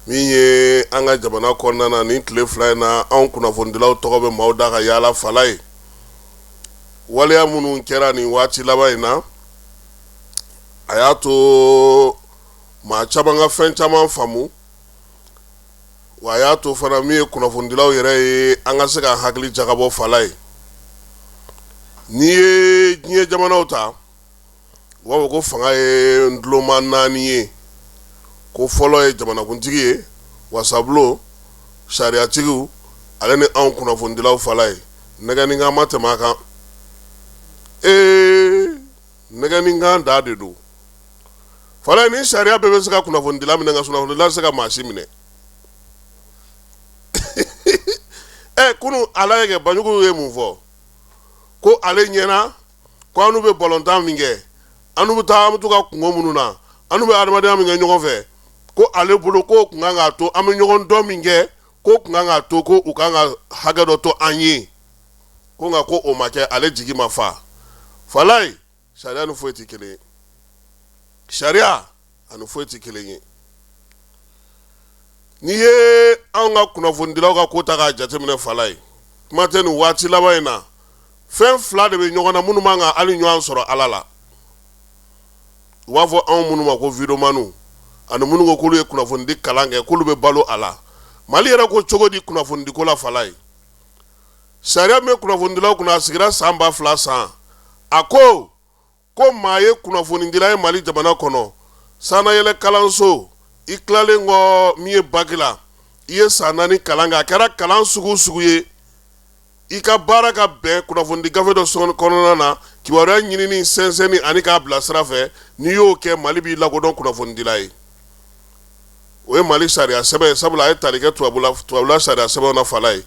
Min ye an ka jamana kɔnɔna na nin tile 2 in na, anw kunnafonidilaw tɔgɔ bɛ maaw da ka yaala fala ye. Waleya minnu kɛra nin waati laban in na, a y'a to maa caman ka fɛn caman faamu, wa a y'a to fana min ye kunnafonidilaw yɛrɛ ye, an ka se ka hakili jagabɔ fala ye. N'i ye diɲɛ jamanaw ta, u b'a fɔ ko fanga ye ntuloma 4 ye. Ko fɔlɔ ye jamanakuntigi ye, wasabulon, sariyatigiw, ale ni anw kunnafonidilaw fala ye. Nɛgɛnikan ma tɛmɛ a kan. Ee, nɛgɛnikan da de don fala ye. Ni sariya bɛɛ bɛ se ka kunnafonidila minɛ, nka kunnafonidila tɛ se ka maa si minɛ. Ɛ, kunun ala ye kɛ, Banjugu ye mun fɔ? Ko ale ɲɛna ko an n'u bɛ balontan min kɛ, an n'u bɛ taa, an bɛ to ka kungo minnu na, an n'u bɛ adamadenya min kɛ ɲɔgɔn fɛ, ko ale bolo k'o tun kan k'a to an bɛ ɲɔgɔn dɔn min kɛ, k'o tun kan k'a to ko u kan ka hakɛ dɔ to an ye, ko nka ko o ma kɛ, ale jigi ma fa. Falaye, sariya ni foyi tɛ kelen ye, sariya ani foyi tɛ kelen ye. N'i ye anw ka kunnafonidilaw ka ko ta k'a jateminɛ falaye, kuma tɛ nin waati laban in na, fɛn 2 de bɛ ɲɔgɔn na minnu man kan hali ɲɔgɔn sɔrɔ Ala la. U b'a fɔ anw minnu ma ko videomaniw ani minnu ko k'olu ye kunnafonidi kalan kɛ, k'olu bɛ balo a la. Mali yɛrɛ ko cogo di kunnafonidiko la falaye? Sariya min bɛ kunnafonidilaw kunna, a sigira san 2000 san. A ko ko maa ye kunnafonidila ye Mali jamana kɔnɔ, sannayɛlɛ kalanso i tilalen kɔ min ye baki la, i ye san 4 kalan kɛ, a kɛra kalan sugu sugu ye, i ka baara ka bɛn kunnafonidi gafe dɔ kɔnɔna na, kibaruya ɲinini, sɛnsɛnni ani k'a bila sira fɛ, n'i y'o kɛ, Mali b'i lakodɔn kunnafonidila ye. O ye Mali sariya sɛbɛn ye, sabula a ye tali kɛ tubabula sariya sɛbɛnw na falaye.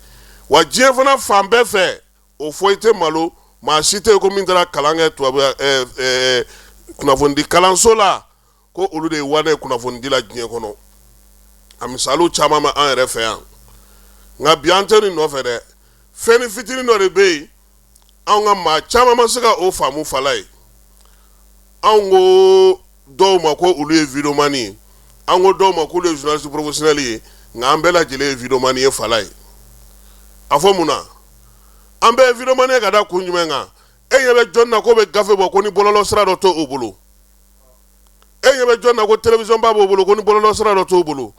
Wa diɲɛ fana fan bɛɛ fɛ, o fɔ i tɛ malo, maa si tɛ yen ko min taara kalan kɛ tubabu kunnafonidi kalanso la ko olu de ye wanɛ ye kunnafonidi la diɲɛ kɔnɔ. A misaliw caman bɛ an yɛrɛ fɛ yan, nka bi an tɛ nin nɔfɛ dɛ. Fɛn ni fitinin dɔ de bɛ yen, anw ka maa caman ma se ka o faamu falaye. Anw ko dɔw ma ko olu ye videomani ye, an ko dɔw ma k'olu ye journaliste professionnel ye, nka an bɛɛ lajɛlen ye videomani ye falaye. A fɔ mun na an bɛɛ ye videomani ye? Ka da kun jumɛn kan? E ɲɛ bɛ jɔn na k'o bɛ gafe bɔ ko ni bɔlɔlɔ sira dɔ t'o bolo? E ɲɛ bɛ jɔn na ko télévision ba b'o bolo ko ni bɔlɔlɔ sira dɔ t'o bolo?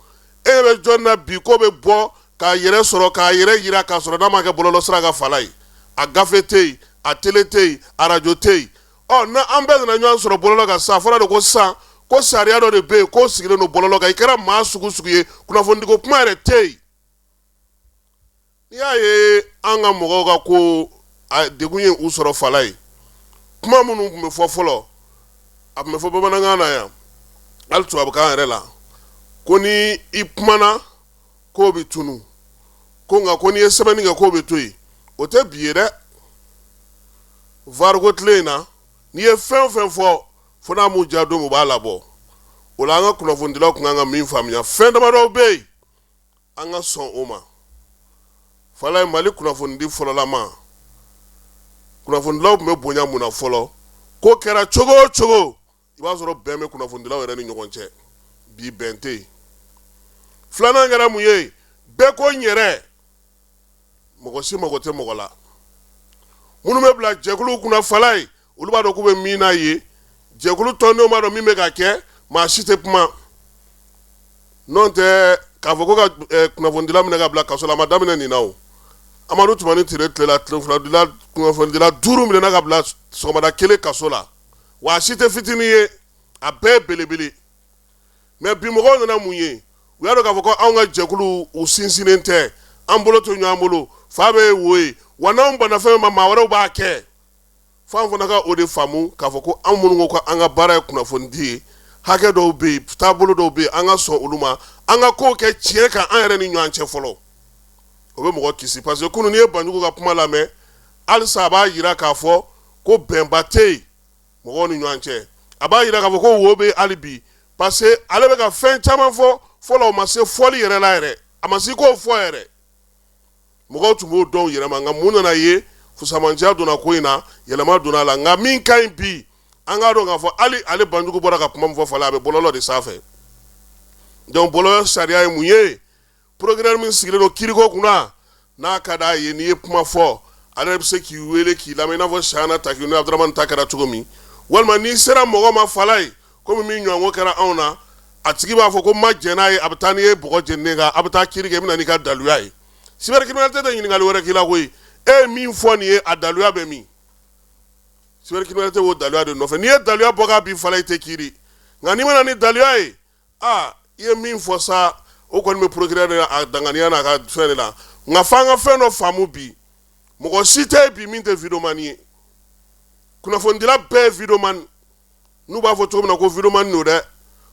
E ɲɛ bɛ jɔn na bi k'o bɛ bɔ k'a yɛrɛ sɔrɔ, k'a yɛrɛ yira k'a sɔrɔ n'a ma kɛ bɔlɔlɔ sira kan falaye? A gafe tɛ yen, a télé tɛ yen, arajo tɛ yen. Ɔ, n' an bɛɛ nana ɲɔgɔn sɔrɔ bɔlɔlɔ kan sisan, a fɔra de ko sisan ko sariya dɔ de bɛ yen k'o sigilen don bɔlɔlɔ kan. I kɛra maa sugu sugu ye, kunnafonidiko kuma yɛrɛ tɛ yen. N'i y'a ye an ka mɔgɔw ka ko a degun ye u sɔrɔ falaye, kuma minnu tun bɛ fɔ fɔlɔ, a tun bɛ fɔ bamanankan na yan, hali tubabukan yɛrɛ la, ko ni i kumana k'o bɛ tunu, ko nka ko n'i ye sɛbɛnni kɛ k'o bɛ to yen. O tɛ bi ye dɛ. Variko tile in na, n'i ye fɛn o fɛn fɔ, fo n'a m'u diya don min, u b'a labɔ. O la, an ka kunnafonidilaw tun kan ka min faamuya, fɛn damadɔw bɛ yen, an ka sɔn o ma falaye. Mali kunnafonidi fɔlɔlama, kunnafonidilaw tun bɛ bonya mun na fɔlɔ? Ko kɛra cogo o cogo, i b'a sɔrɔ bɛn bɛ kunnafonidilaw yɛrɛ ni ɲɔgɔn cɛ. Bi, bɛn tɛ yen. Filanan kɛra mun ye? Bɛɛ ko n yɛrɛ, mɔgɔ si mago tɛ mɔgɔ la. Minnu bɛ bila jɛkuluw kunna falaye, olu b'a dɔn k'u bɛ min n'a ye. Jɛkulu tɔndenw b'a dɔn min bɛ ka kɛ, maa si tɛ kuma. N'o tɛ, k'a fɔ ko ka kunnafonidila minɛ ka bila kaso la, a ma daminɛ nin na o. Amadu Tumani Ture tile la, kunnafonidila 5 minɛna ka bila sɔgɔmada kelen kaso la, wa a si tɛ fitinin ye, a bɛɛ belebele. Mais bi, mɔgɔw nana mun ye? U y'a dɔn k'a fɔ ko anw ka jɛkulu, u sinsinnen tɛ, an bolo tɛ ɲɔgɔn bolo, fa bɛ wo ye. Wa n'anw banna fɛn ma, maa wɛrɛw b'a kɛ. F'an fana ka o de faamu k'a fɔ ko anw minnu ko an ka baara ye kunnafonidi ye, hakɛ dɔw bɛ yen, taabolo dɔw bɛ yen, an ka sɔn olu ma, an ka kow kɛ tiɲɛ kan an yɛrɛ ni ɲɔgɔn cɛ fɔlɔ. O bɛ mɔgɔ kisi, parce que kunun, n'i ye Banjugu ka kuma lamɛn halisa, a b'a jira k'a fɔ ko bɛnba tɛ yen mɔgɔw ni ɲɔgɔn cɛ. A b'a jira k'a fɔ ko wo bɛ hali bi, parce que ale bɛ ka fɛn caman fɔ fɔlɔ, o ma se fɔli yɛrɛ la yɛrɛ, a ma se k'o fɔ yɛrɛ. Mɔgɔw tun b'o dɔn yɛrɛ ma, nka mun nana ye? Fusamanciya donna ko in na, yɛlɛma donna a la. Nka min ka ɲi bi, an k'a dɔn k'a fɔ hali ale Banjugu bɔra ka kuma min fɔ fala, a bɛ bɔlɔlɔ de sanfɛ. Donc bɔlɔlɔ sariya ye mun ye? Procureur min sigilen don kiriko kunna, n'a ka d'a ye, n'i ye kuma fɔ, ale bɛ se k'i wele k'i lamɛn, i n'a fɔ Cheikhana Taki ni Abdramane ta kɛra cogo min. Walima n'i sera mɔgɔ ma, fala ye komi min ɲɔgɔnko kɛra anw na, a tigi b'a fɔ ko ma jɛn n'a ye, a bɛ taa n'i ye bɔgɔ jeninen kan, a bɛ taa kiri kɛ, i bɛ na n'i ka daluya ye. Cybercriminalité tɛ ɲininkali wɛrɛ k'i la koyi. E ye min fɔ nin ye, a daluya bɛ min? Cybercriminalité b'o daluya de nɔfɛ. N'i ye daluya bɔ k'a bin, fala, i tɛ kiri. Nka n'i ma na ni daluya ye, aa, i ye min fɔ sa, o kɔni bɛ procureur de a danganiya n'a ka fɛn de la. Nka f'an ka fɛn dɔ faamu bi: mɔgɔ si tɛ bi min tɛ vidéoman ye. Kunnafonidila bɛɛ ye vidéoman. N'u b'a fɔ cogo min na ko vidéoman don dɛ,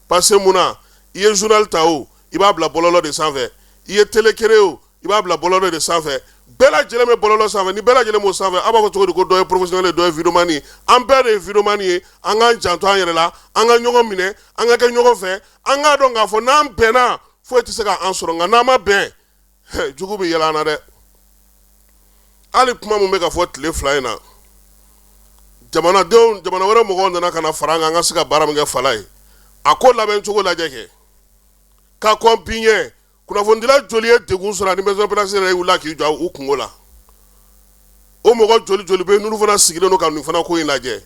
parce que mun na? I ye journal ta o, i b'a bila bɔlɔlɔ de sanfɛ. I ye télé créé o, i b'a bila bɔlɔlɔ de sanfɛ. Bɛɛ lajɛlen bɛ bɔlɔlɔ sanfɛ. Ni bɛɛ lajɛlen b'o sanfɛ, aw b'a fɔ cogo di ko dɔ ye professionnel ye, dɔ ye vidéoman ye? An bɛɛ de ye vidéoman ye. An k'an janto an yɛrɛ la, an ka ɲɔgɔn minɛ, an ka kɛ ɲɔgɔn fɛ. An k'a dɔn k'a fɔ n'an bɛnna, foyi tɛ se k'an sɔrɔ. Nka n'an ma bɛn, jugu bɛ yɛlɛ an na dɛ. Hali kuma min bɛ ka fɔ tile 2 in na, jamanadenw, jamana wɛrɛ mɔgɔw nana ka na fara an kan, an ka se ka baara min kɛ, fala ye, a ko labɛn cogo lajɛ kɛ ka kɔn bi ɲɛ. Kunnafonidila joli ye degun sɔrɔ ani maison presse yɛrɛ wulila k'i jɔ u kungo la? O mɔgɔ joli joli bɛ yen n'olu fana sigilen don ka nin fana ko in lajɛ?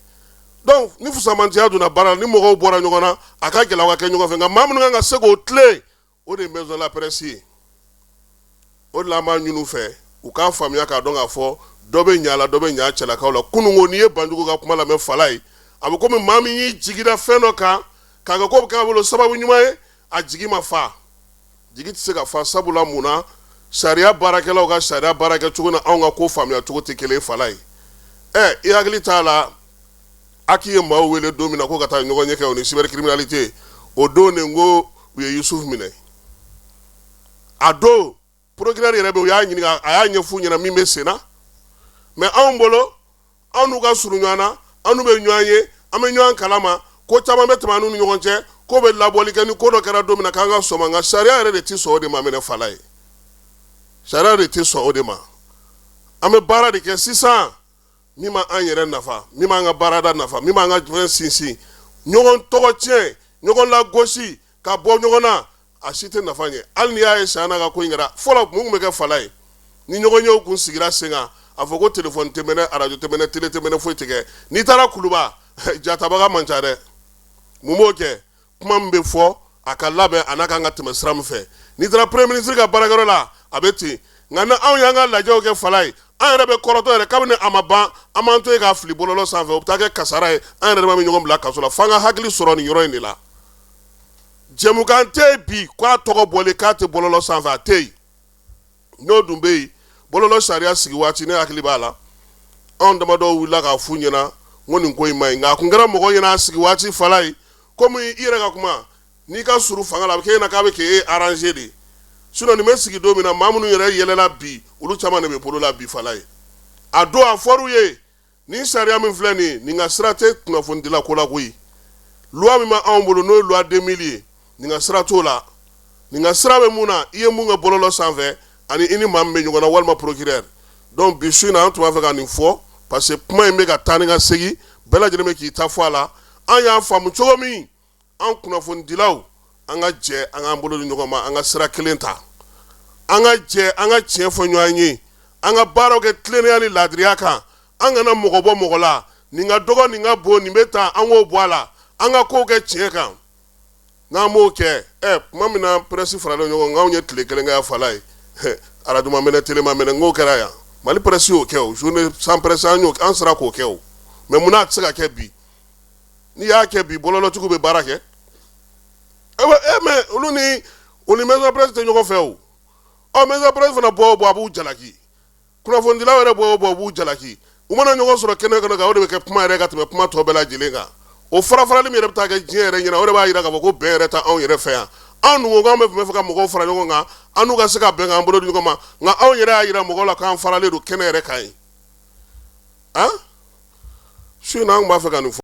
Donc ni fusamantiya donna baara la, ni mɔgɔw bɔra ɲɔgɔn na, a ka gɛlɛn ka kɛ ɲɔgɔn fɛ. Nka maa minnu kan ka se k'o tilen, o de ye maison la presse ye. O de la an b'a ɲini u fɛ, u k'a faamuya k'a dɔn k'a fɔ dɔ bɛ ɲa la, dɔ bɛ ɲa cɛlakaw la. Kununko, n'i ye Banjugu ka kuma lamɛn, fala ye, a bɛ komi maa min y'i jigi da fɛn dɔ kan k'a kɛ ko bɛ k'a bolo sababu ɲuman ye, a jigi ma fa. Jigi tɛ se ka fa. Sabula mun na? Sariya baarakɛlaw ka sariya baara kɛ cogo na, anw ka ko faamuya cogo tɛ kelen, fala ye. Ɛ, i hakili t'a la, a k'i ye maaw wele don min na ko ka taa ɲɔgɔn ɲɛ kɛ o ni cybercriminalité, o don de ko u ye Yusufu minɛ. A don procureur yɛrɛ bɛ, u y'a ɲininka, a y'a ɲɛf'u ɲɛna min bɛ sen na. Mais anw bolo, anw n'u ka surun ɲɔgɔn na, an n'u bɛ ɲɔgɔn ye, an bɛ ɲɔgɔn kalama, ko caman bɛ tɛmɛ an n'u ni ɲɔgɔn cɛ, ko bɛ labɔli kɛ. Ni ko dɔ kɛra don min na k'an ka sɔn ma, nka sariya yɛrɛ de tɛ sɔn o de ma. Minɛ, fala ye, sariya de tɛ sɔn o de ma. An bɛ baara de kɛ sisan min b'an yɛrɛ nafa, min b'an ka baarada nafa, min b'an ka fɛn sinsin. Ɲɔgɔn tɔgɔ tiɲɛ, ɲɔgɔn lagosi ka bɔ ɲɔgɔn na, a si tɛ nafa ɲɛ. Hali n'i y'a ye Cheikhana ka ko in kɛra fɔlɔ, mun tun bɛ kɛ, fala ye? Ni ɲɔgɔn yew kun sigira sen kan, a fɔ ko telefɔni tɛ mɛnɛ, arajo tɛ mɛnɛ, télé tɛ mɛnɛ, foyi tɛ kɛ. N'i taara Kuluba, jatabaga man ca dɛ. Mun b'o kɛ? Kuma min bɛ fɔ, a ka labɛn, a n'a kan ka tɛmɛ sira min fɛ. N'i taara premier ministre ka baarakɛyɔrɔ la, a bɛ ten. Nka ni anw y'an ka lajɛw kɛ, fala ye, an yɛrɛ bɛ kɔrɔtɔ yɛrɛ. Kabini a ma ban, an b'an to yen k'a fili bɔlɔlɔ sanfɛ, o bɛ taa kɛ kasara ye. An yɛrɛ bɛ ɲɔgɔn bila kaso la. F'an ka hakili sɔrɔ nin yɔrɔ in de la. Jɛmukan tɛ yen bi k'a tɔgɔ bɔlen k'a tɛ bɔlɔlɔ sanfɛ, a tɛ yen. N'o dun bɛ yen, bɔlɔlɔ sariya sigi waati, ne hakili b'a la, anw damadɔ wulila k'a f'u ɲɛna n ko nin ko in ma ɲi. Nka a kun kɛra mɔgɔ ɲɛna a sigi waati, fala ye, komi i yɛrɛ ka kuma, n'i ka surun fanga la, a bɛ k'e ɲɛna k'a bɛ k'e arranger de. Sinon nin bɛ sigi don min na, maa minnu yɛrɛ yɛlɛla bi, olu caman de bɛ bolo la bi, fala ye. A don a fɔr'u ye, nin sariya min filɛ nin ye, nin ka sira tɛ kunnafonidila ko la koyi. Loi min bɛ anw bolo, n'o ye loi 2000 ye, nin ka sira t'o la. Nin ka sira bɛ mun na? I ye mun kɛ bɔlɔlɔ sanfɛ, ani i ni maa min bɛ ɲɔgɔn na, walima procureur. Donc bi su in na, an tun b'a fɛ ka nin fɔ, parce que kuma in bɛ ka taa ni ka segin, bɛɛ lajɛlen bɛ k'i ta fɔ a la. An y'a faamu cogo min, an kunnafonidilaw, an ka jɛ, an k'an bolo di ɲɔgɔn ma, an ka sira kelen ta, an ka jɛ, an ka tiɲɛ fɔ ɲɔgɔn ye, an ka baaraw kɛ tilennenya ni laadiriya kan. An kana mɔgɔ bɔ mɔgɔ la. Nin ka dɔgɔ, nin ka bon, nin bɛ taa, an k'o bɔ a la. An ka kow kɛ tiɲɛ kan. N'an m'o kɛ, ɛ, tuma min na presse faralen ɲɔgɔn kan, anw ye tile kelen kɛ yan, fala ye, arajo ma mɛnɛ, télé ma mɛnɛ, n k'o kɛra yan. Mali presse y'o kɛ o, journée sans presse, an y'o, an sera k'o kɛ o. Mais munna a tɛ se ka kɛ bi? N'i y'a kɛ bi, bɔlɔlɔtigiw bɛ baara kɛ. E, mais olu ni o ni maison presse tɛ ɲɔgɔn fɛ o. Ɔ, maison presse fana bɔ o bɔ, a b'u jalaki. Kunnafonidilaw yɛrɛ bɔ o bɔ, u b'u jalaki. U mana ɲɔgɔn sɔrɔ kɛnɛ kɔnɔ kan, o de bɛ kɛ kuma yɛrɛ ka tɛmɛ kuma tɔ bɛɛ lajɛlen kan. O fara farali min yɛrɛ bɛ taa kɛ diɲɛ yɛrɛ ɲɛna, o de b'a jira k'a fɔ ko bɛn yɛrɛ tɛ anw yɛrɛ fɛ yan. Anw dun ko k'an bɛ fɛ ka mɔgɔw fara ɲɔgɔn kan, an n'u ka se ka bɛn k'an bolo di ɲɔgɔn ma. Nka anw yɛrɛ y'a jira mɔgɔw la k'an faralen don kɛnɛ yɛrɛ kan yen. Han, su in na, an tun b'a fɛ ka nin fɔ.